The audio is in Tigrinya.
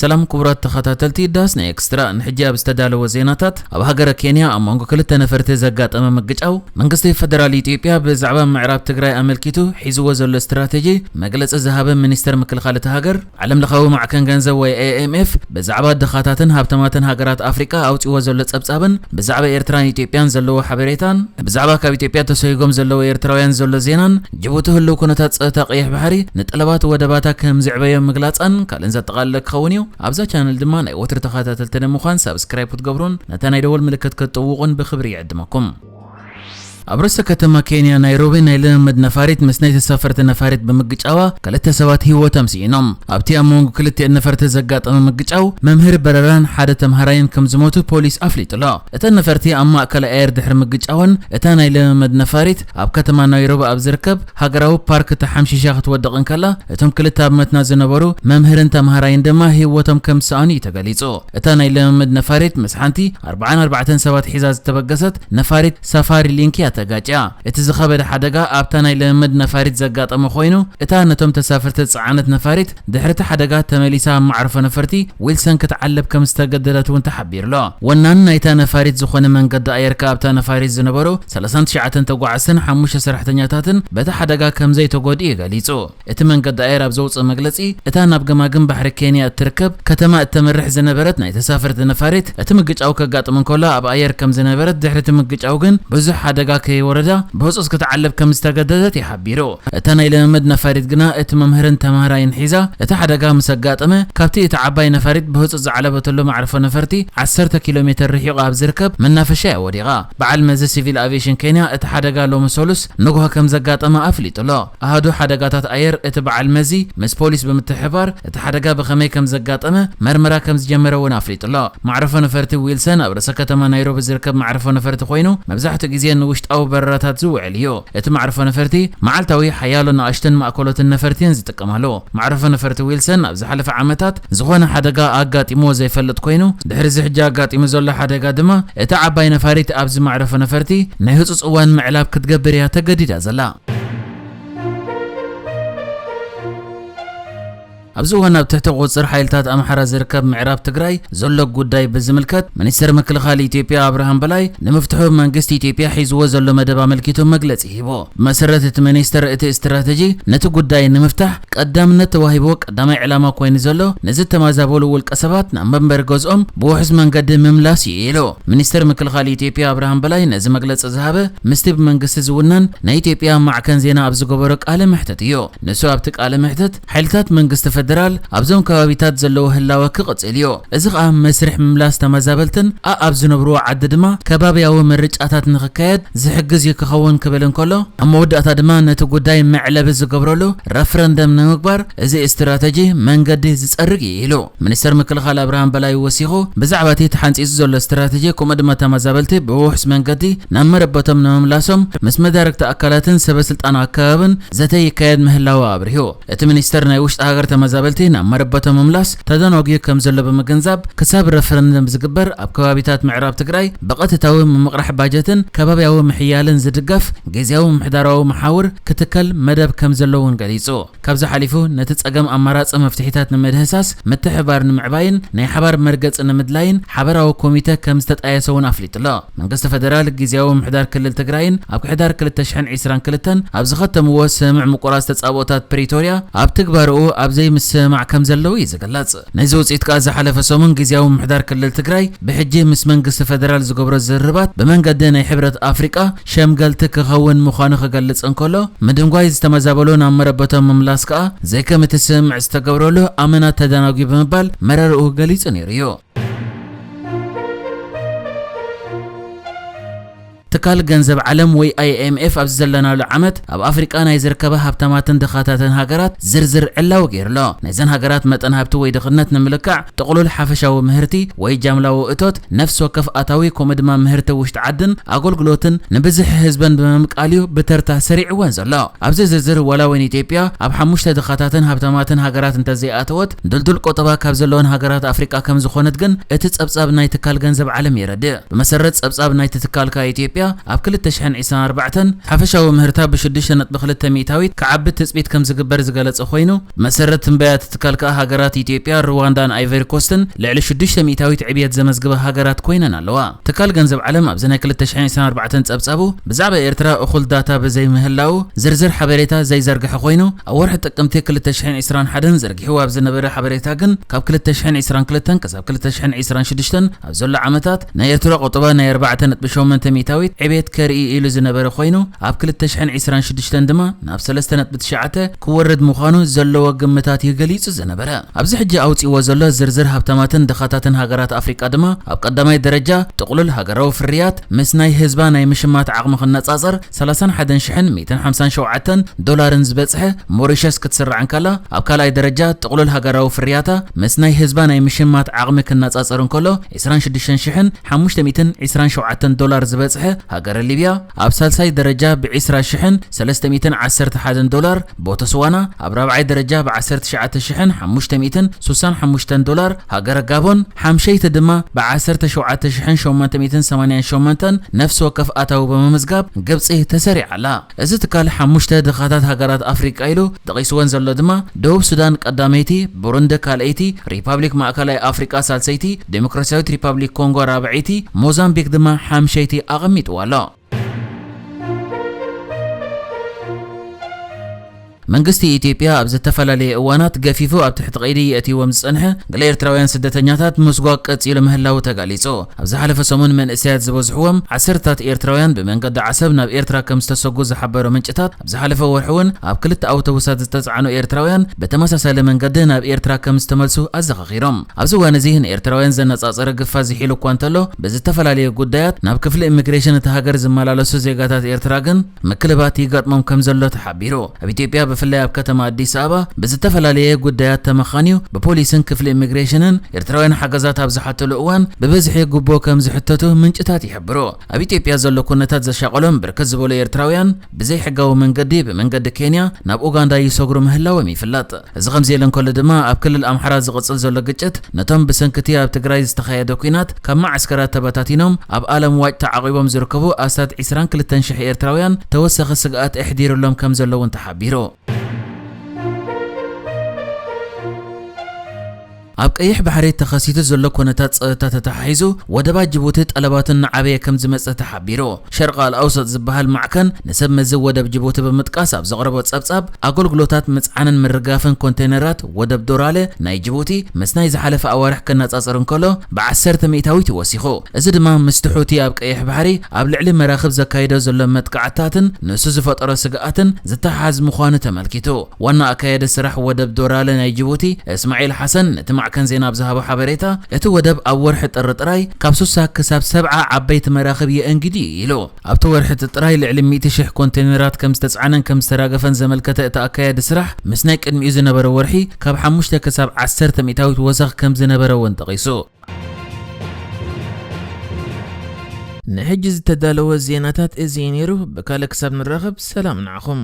ሰላም ክቡራት ተኸታተልቲ ዳስ ናይ ኤክስትራ፣ ንሕጂ ኣብ ዝተዳለወ ዜናታት፣ ኣብ ሃገረ ኬንያ ኣብ መንጎ ክልተ ነፈርቲ ዘጋጠመ ምግጫው፣ መንግስቲ ፈደራል ኢትዮጵያ ብዛዕባ ምዕራብ ትግራይ ኣመልኪቱ ሒዝዎ ዘሎ ስትራቴጂ መግለጺ ዝሃበ ሚኒስተር ምክልኻል እታ ሃገር፣ ዓለም ለኻዊ ማዕከን ገንዘብ ወይ ኤ ኤም ኤፍ ብዛዕባ ድኻታትን ሃብታማትን ሃገራት ኣፍሪቃ ኣውጺዎ ዘሎ ጸብጻብን ብዛዕባ ኤርትራን ኢትዮጵያን ዘለዎ ሓበሬታን ብዛዕባ ካብ ኢትዮጵያ ተሰይጎም ዘለዉ ኤርትራውያን ዘሎ ዜናን ጅቡቲ ህልው ኩነታት ጸጥታ ቀይሕ ባሕሪ ንጠለባት ወደባታ ከም ዝዕበዮ ምግላጻን ካልእን ዘጠቓለለ ክኸውን እዩ። ኣብዛ ቻነል ድማ ናይ ወትሪ ተኸታተልቲ ንምዃን ሳብስክራይብ ክትገብሩን ነታ ናይ ደወል ምልክት ክትጥውቑን ብኽብሪ ይዕድመኩም። ኣብ ርእሰ ከተማ ኬንያ ናይሮቢ ናይ ልምምድ ነፋሪት ምስ ናይ ተሳፈርቲ ነፋሪት ብምግጫዋ ክልተ ሰባት ህይወቶም ስኢኖም። ኣብቲ ኣብ መንጎ ክልቲኤን ነፈርቲ ዘጋጠመ ምግጫው መምህር በረራን ሓደ ተምሃራይን ከም ዝሞቱ ፖሊስ ኣፍሊጡ ኣሎ። እተን ነፈርቲ ኣብ ማእከል ኣየር ድሕሪ ምግጫወን እታ ናይ ልምምድ ነፋሪት ኣብ ከተማ ናይሮቢ ኣብ ዝርከብ ሃገራዊ ፓርክ ተሓምሺሻ ክትወድቕ እንከላ እቶም ክልተ ኣብ መትና ዝነበሩ መምህርን ተምሃራይን ድማ ህይወቶም ከም ዝሰኣኑ እዩ ተገሊጹ። እታ ናይ ልምምድ ነፋሪት ምስ ሓንቲ ኣርባዓን ኣርባዕተን ሰባት ሒዛ ዝተበገሰት ነፋሪት ሳፋሪ ሊንክ እያ ተጋጭያ። እቲ ዝኸበደ ሓደጋ ኣብታ ናይ ልምምድ ነፋሪት ዘጋጠመ ኮይኑ፣ እታ ነቶም ተሳፈርቲ ዝጸዓነት ነፋሪት ድሕሪ እቲ ሓደጋ ተመሊሳ ኣብ ማዕርፎ ነፈርቲ ዊልሰን ክትዓልብ ከም ዝተገደደት እውን ተሓቢሩ ኣሎ። ወናን ናይታ ነፋሪት ዝኾነ መንገዲ ኣየር ከኣ ኣብታ ነፋሪት ዝነበሩ ሰላሳን ትሽዓተን ተጓዓዝትን ሓሙሽተ ሰራሕተኛታትን በቲ ሓደጋ ከም ዘይተጎድኡ እዩ ገሊጹ። እቲ መንገዲ ኣየር ኣብ ዘውጽኦ መግለጺ፣ እታ ናብ ገማግም ባሕሪ ኬንያ እትርከብ ከተማ እተመርሕ ዝነበረት ናይ ተሳፈርቲ ነፋሪት፣ እቲ ምግጫው ከጋጥም እንከሎ ኣብ ኣየር ከም ዝነበረት፣ ድሕሪ እቲ ምግጫው ግን ብዙሕ ሓደጋ ከይወረዳ ብህጹጽ ክትዓልብ ከም ዝተገደደት እዩ ሓቢሩ። እታ ናይ ልምምድ ነፋሪት ግና እቲ መምህርን ተማሃራይን ሒዛ፣ እቲ ሓደጋ ምስ ኣጋጠመ፣ ካብቲ እቲ ዓባይ ነፋሪት ብህጹጽ ዝዓለበተሉ ማዕርፎ ነፈርቲ ዓሰርተ ኪሎ ሜተር ርሒቑ ኣብ ዝርከብ መናፈሻ እያ ወዲቓ። በዓል መዚ ሲቪል ኣቪዬሽን ኬንያ እቲ ሓደጋ ሎሚ ሰሉስ ንግሆ ከም ዘጋጠመ ኣፍሊጡ ኣሎ። ኣሃዱ ሓደጋታት ኣየር እቲ በዓል መዚ ምስ ፖሊስ ብምትሕብባር እቲ ሓደጋ ብኸመይ ከም ዘጋጠመ መርመራ ከም ዝጀመረ እውን ኣፍሊጡ ኣሎ። ማዕረፎ ነፈርቲ ዊልሰን ኣብ ርእሰ ከተማ ናይሮቢ ዝርከብ ማዕረፎ ነፈርቲ ኮይኑ መብዛሕትኡ ግዜ ንውሽጣዊ በረራታት ዝውዕል እዩ። እቲ ማዕረፎ ነፈርቲ መዓልታዊ ሓያሎ ንኣሽቱን ማእከሎትን ነፈርቲ እየን ዝጥቀማሉ። ማዕረፎ ነፈርቲ ዊልሰን ኣብ ዝሓለፈ ዓመታት ዝኾነ ሓደጋ ኣጋጢምዎ ዘይፈልጥ ኮይኑ ድሕሪ እዚ ሕጂ ኣጋጢሙ ዘሎ ሓደጋ ድማ እቲ ዓባይ ነፋሪት ኣብዚ ማዕረፎ ነፈርቲ ናይ ህጹጽ እዋን ምዕላብ ክትገብር እያ ተገዲዳ ዘላ። ኣብዚ እዋን ኣብ ትሕቲ ቁጽጽር ሓይልታት ኣምሓራ ዝርከብ ምዕራብ ትግራይ ዘሎ ጉዳይ ብዝምልከት ሚኒስተር ምክልኻል ኢትዮጵያ ኣብርሃም በላይ ንምፍትሑ መንግስቲ ኢትዮጵያ ሒዝዎ ዘሎ መደብ ኣመልኪቱ መግለጺ ሂቡ። ብመሰረት እቲ ሚኒስተር እቲ ስትራተጂ ነቲ ጉዳይ ንምፍታሕ ቀዳምነት ተዋሂብዎ ቀዳማይ ዕላማ ኮይኑ ዘሎ ንዝተመዛበሉ ውልቀ ሰባት ናብ መንበሪ ገዝኦም ብውሑስ መንገዲ ምምላስ እዩ ኢሉ። ሚኒስተር ምክልኻል ኢትዮጵያ ኣብርሃም በላይ ነዚ መግለጺ ዝሃበ ምስቲ ብመንግስቲ ዝውነን ናይ ኢትዮጵያ ማዕከን ዜና ኣብ ዝገበሮ ቃለ መሕትት እዩ። ንሱ ኣብቲ ቃለ መሕትት ሓይልታት መንግስቲ ፈደራል ኣብዞም ከባቢታት ዘለዎ ህላወ ክቕጽል እዩ። እዚ ኸኣ መስርሕ ምምላስ ተመዛበልትን ኣኣብ ዝነብርዎ ዓዲ ድማ ከባብያዊ ምርጫታት ንኽካየድ ዝሕግዝ እዩ ክኸውን ክብል እንከሎ ኣብ መወዳእታ ድማ ነቲ ጉዳይ መዕለቢ ዝገብረሉ ረፍረንደም ንምግባር እዚ ስትራተጂ መንገዲ ዝጸርግ እዩ ኢሉ። ሚኒስተር ምክልኻል ኣብርሃም በላይ ወሲኹ ብዛዕባ እቲ ተሓንጺጹ ዘሎ ስትራተጂ ከምኡ ድማ ተመዛበልቲ ብውሑስ መንገዲ ናብ መረበቶም ንምምላሶም ምስ መዳርግቲ ኣካላትን ሰበ ስልጣን ኣከባብን ዘተ ይካየድ ምህላው ኣብሪሁ። እቲ ሚኒስተር ናይ ውሽጢ ሃገር ተመዛበልቲ ናብ መረበቶም ምምላስ ተደናጉዩ ከም ዘሎ ብምግንዛብ ክሳብ ረፈረንደም ዝግበር ኣብ ከባቢታት ምዕራብ ትግራይ ብቐጥታዊ ምምቕራሕ ባጀትን ከባብያዊ ምሕያልን ዝድገፍ ግዝያዊ ምምሕዳራዊ መሓውር ክትከል መደብ ከም ዘሎ እውን ገሊጹ። ካብዚ ሓሊፉ ነቲ ጸገም ኣማራጺ መፍትሒታት ንምድህሳስ ምትሕብባር ንምዕባይን ናይ ሓባር መርገጺ ንምድላይን ሓበራዊ ኮሚተ ከም ዝተጣየሰ እውን ኣፍሊጡ ኣሎ። መንግስቲ ፈደራል ግዝያዊ ምምሕዳር ክልል ትግራይን ኣብ ሕዳር ክልተ ሽሕን ዕስራን ክልተን ኣብ ዝኸተምዎ ስምምዕ ምቁራጽ ተጻብኦታት ፕሪቶርያ ኣብ ትግባርኡ ኣብ ዘይምስምማዕ ከም ዘለዉ እዩ ዝግለጽ። ነዚ ውጽኢት ከኣ ዝሓለፈ ሰሙን ግዝያዊ ምምሕዳር ክልል ትግራይ ብሕጂ ምስ መንግስቲ ፈደራል ዝገብሮ ዝርርባት ብመንገዲ ናይ ሕብረት ኣፍሪቃ ሸምገልቲ ክኸውን ምዃኑ ክገልጽ እንከሎ፣ ምድንጓይ ዝተመዛበሉ ናብ መረበቶም ምምላስ ከኣ ዘይከም እቲ ስምምዕ ዝተገብረሉ ኣመና ተደናጒ ብምባል መረርኡ ገሊጹ ነይሩ እዩ። ትካል ገንዘብ ዓለም ወይ ኣይ ኤም ኤፍ ኣብዚ ዘለናሉ ዓመት ኣብ ኣፍሪቃ ናይ ዝርከባ ሃብታማትን ድኻታትን ሃገራት ዝርዝር ዕላዊ ገይሩ ኣሎ። ናይዘን ሃገራት መጠን ሃብቲ ወይ ድኽነት ንምልካዕ ጥቕሉል ሓፈሻዊ ምህርቲ ወይ ጃምላዊ እቶት፣ ነፍሲ ወከፍ ኣታዊ ከምኡ ድማ ምህርቲ ውሽጢ ዓድን ኣገልግሎትን ንብዝሒ ህዝበን ብምምቃል እዩ ብተርታ ሰሪዕወን ዘሎ። ኣብዚ ዝርዝር ዋላ እውን ኢትዮጵያ ኣብ ሓሙሽተ ድኻታትን ሃብታማትን ሃገራት እንተዘይኣተወት ድልዱል ቆጠባ ካብ ዘለወን ሃገራት ኣፍሪቃ ከም ዝኾነት ግን እቲ ጸብጻብ ናይ ትካል ገንዘብ ዓለም የረድእ። ብመሰረት ጸብጻብ ናይቲ ትካል ከኣ ኢትዮጵያ ኣብ ክልተ ሽሕን ዕስራን ኣርባዕተን ሓፈሻዊ ምህርታ ብ ሽዱሽተ ነጥቢ ክልተ ሚእታዊት ክዓቢ ትጽቢት ከም ዝግበር ዝገለጸ ኮይኑ፣ መሰረት ትንበያ እቲ ትካል ከኣ ሃገራት ኢትዮጵያ፣ ሩዋንዳን ኣይቨሪ ኮስትን ልዕሊ ሽዱሽተ ሚእታዊት ዕብየት ዘመዝግባ ሃገራት ኮይነን ኣለዋ። ትካል ገንዘብ ዓለም ኣብዚ ናይ ክልተ ሽሕን ዕስራን ኣርባዕተን ጸብጻቡ ብዛዕባ ኤርትራ እኹል ዳታ ብዘይምህላዉ ዝርዝር ሓበሬታ ዘይዘርግሐ ኮይኑ፣ ኣብ ወርሒ ጥቅምቲ ክልተ ሽሕን ዕስራን ሓደን ዘርጊሕዎ ኣብ ዝነበረ ሓበሬታ ግን ካብ ክልተ ሽሕን ዕስራን ክልተን ክሳብ ክልተ ሽሕን ዕስራን ሽዱሽተን ኣብ ዘሎ ዓመታት ናይ ኤርትራ ቁጠባ ናይ ኣርባዕተ ነጥቢ ሸሞንተ ሚእታዊት ዕብየት ከርኢ ኢሉ ዝነበረ ኮይኑ፣ ኣብ ክልተ ሽሕን ዕስራን ሽዱሽተን ድማ ናብ ሰለስተ ነጥቢ ትሽዓተ ክወርድ ምዃኑ ዘለዎ ግምታት እዩ ገሊጹ ዝነበረ። ኣብዚ ሕጂ ኣውጺእዎ ዘሎ ዝርዝር ሃብታማትን ድኻታትን ሃገራት ኣፍሪቃ ድማ ኣብ ቀዳማይ ደረጃ ጥቕሉል ሃገራዊ ፍርያት ምስ ናይ ህዝባ ናይ ምሽማት ዓቕሚ ክነጻጸር ሰላሳን ሓደን ሽሕን ሚእትን ሓምሳን ሸውዓተን ዶላርን ዝበጽሐ ሞሪሸስ ክትስራዕ እንከላ፣ ኣብ ካልኣይ ደረጃ ጥቕሉል ሃገራዊ ፍርያታ ምስ ናይ ህዝባ ናይ ምሽማት ዓቕሚ ክነጻጸር እንከሎ ዕስራን ሽዱሽተን ሽሕን ሓሙሽተ ሚእትን ዕስራን ሸውዓተን ዶላር ዝበጽሐ ሃገረ ሊብያ፣ ኣብ ሳልሳይ ደረጃ ብ ዕስራ ሽሕን ሰለስተ ሚእትን ዓሰርተ ሓደን ዶላር ቦተስዋና፣ ኣብ ራብዓይ ደረጃ ብ ዓሰርተ ትሽዓተ ሽሕን ሓሙሽተ ሚእትን ሱሳን ሓሙሽተን ዶላር ሃገረ ጋቦን፣ ሓምሸይቲ ድማ ብ ዓሰርተ ሸውዓተ ሽሕን ሸሞንተ ሚእትን ሰማንያን ሸሞንተን ነፍሲ ወከፍ ኣታዊ ብምምዝጋብ ግብጺ ተሰሪዓ ኣላ። እዚ ትካል ሓሙሽተ ድኻታት ሃገራት ኣፍሪቃ ኢሉ ጠቒስወን ዘሎ ድማ ደቡብ ሱዳን ቀዳመይቲ፣ ቡሩንዲ ካልኣይቲ፣ ሪፓብሊክ ማእከላይ ኣፍሪቃ ሳልሰይቲ፣ ዴሞክራሲያዊት ሪፓብሊክ ኮንጎ ራብዐይቲ፣ ሞዛምቢክ ድማ ሓምሸይቲ ኣቐሚጥዋ ኣሎ። መንግስቲ ኢትዮጵያ ኣብ ዝተፈላለየ እዋናት ገፊፉ ኣብ ትሕቲ ቀይዲ የእትይዎም ዝጸንሐ ገለ ኤርትራውያን ስደተኛታት ምስጓግ ቀጺሉ ምህላዉ ተጋሊጹ። ኣብ ዝሓለፈ ሰሙን መንእሰያት ዝበዝሕዎም ዓሰርታት ኤርትራውያን ብመንገዲ ዓሰብ ናብ ኤርትራ ከም ዝተሰጉ ዝሓበሩ ምንጭታት፣ ኣብ ዝሓለፈ ወርሒ እውን ኣብ ክልተ ኣውቶቡሳት ዝተጻዕኑ ኤርትራውያን ብተመሳሳሊ መንገዲ ናብ ኤርትራ ከም ዝተመልሱ ኣዘኻኺሮም። ኣብዚ እዋን እዚ ንኤርትራውያን ዘነጻጸረ ግፋ ዝሒሉ እኳ እንተሎ፣ ብዝተፈላለየ ጉዳያት ናብ ክፍሊ ኢሚግሬሽን እታ ሃገር ዝመላለሱ ዜጋታት ኤርትራ ግን ምክልባት ይገጥሞም ከም ዘሎ ተሓቢሩ። ኣብ ኢትዮጵያ ብፍላይ ኣብ ከተማ ኣዲስ ኣበባ ብዝተፈላለየ ጉዳያት ተመኻንዩ ብፖሊስን ክፍሊ ኢሚግሬሽንን ኤርትራውያን ሓገዛት ኣብ ዝሓተሉ እዋን ብብዝሒ ጉቦ ከም ዝሕተቱ ምንጭታት ይሕብሩ። ኣብ ኢትዮጵያ ዘሎ ኩነታት ዘሻቐሎም ብርክት ዝበሉ ኤርትራውያን ብዘይሕጋዊ መንገዲ ብመንገዲ ኬንያ ናብ ኡጋንዳ ይሰግሩ ምህላዎም ይፍለጥ። እዚ ከምዚ ኢሉ እንከሎ ድማ ኣብ ክልል ኣምሓራ ዝቕጽል ዘሎ ግጭት ነቶም ብሰንክቲ ኣብ ትግራይ ዝተኻየደ ኲናት ካብ መዓስከራት ተበታቲኖም ኣብ ኣለም ዋጭ ተዓቒቦም ዝርከቡ ኣስታት ዕስራን ክልተን ሽሕ ኤርትራውያን ተወሳኺ ስግኣት ኣሕዲሩሎም ከም ዘሎ እውን ተሓቢሩ። ኣብ ቀይሕ ባሕሪ ተኸሲቱ ዘሎ ኩነታት ጸጥታ ተተሓሒዙ ወደባት ጅቡቲ ጠለባትን እናዓበየ ከም ዝመጸ ተሓቢሩ። ሸርቕ ኣልኣውሰጥ ዝበሃል ማዕከን ንሰብ መዚ ወደብ ጅቡቲ ብምጥቃስ ኣብ ዘቕረቦ ጸብጻብ፣ ኣገልግሎታት ምጽዓንን ምርጋፍን ኮንቴነራት ወደብ ዶራለ ናይ ጅቡቲ ምስ ናይ ዝሓለፈ ኣዋርሕ ክነጻጸር እንከሎ ብዓሰርተ ሚእታዊት እዩ ወሲኹ። እዚ ድማ ምስቲ ሑቲ ኣብ ቀይሕ ባሕሪ ኣብ ልዕሊ መራኽብ ዘካይዶ ዘሎ መጥቃዕትታትን ንሱ ዝፈጠሮ ስግኣትን ዝተሓሓዝ ምዃኑ ተመልኪቱ። ዋና ኣካያዲ ስራሕ ወደብ ዶራለ ናይ ጅቡቲ እስማዒል ሓሰን ነቲ ማዕከን ዜና ኣብ ዝሃቦ ሓበሬታ፣ እቲ ወደብ ኣብ ወርሒ ጥሪ ጥራይ ካብ ሱሳ ክሳብ ሰብዓ ዓበይቲ መራኽብ የእንግድ እዩ ኢሉ። ኣብቲ ወርሒ ጥራይ ልዕሊ ሚእቲ ሽሕ ኮንቴነራት ከም ዝተጻዕነን ከም ዝተራገፈን ዘመልከተ እቲ ኣካያዲ ስራሕ፣ ምስ ናይ ቅድሚኡ ዝነበረ ወርሒ ካብ ሓሙሽተ ክሳብ ዓሰርተ ሚእታዊት ወሰኽ ከም ዝነበረ እውን ጠቒሱ። ንሕጂ ዝተዳለወ ዜናታት እዚ እዩ ነይሩ። ብካልእ ክሳብ ንራኸብ ሰላም ንዓኹም።